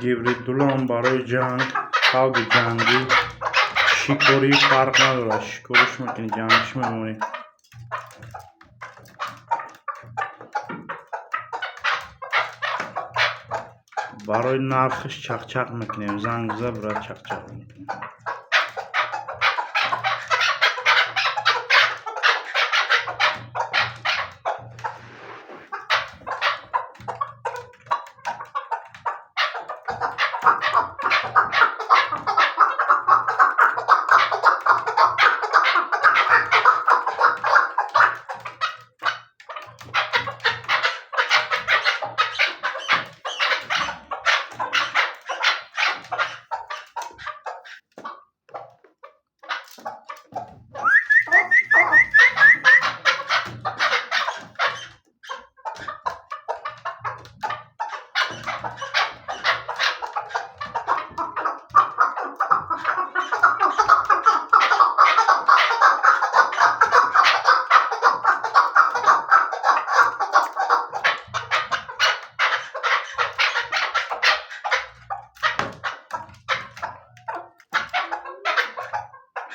Гибрид дулам барои ҷанг, тавги ҷангӣ, шикорӣ фарқ надорад. Шикориш мекунӣ, ҷангиш мемонӣ. Барои нархаш чақчақ мекунем. Занг за, брат, чақчақ мекунем.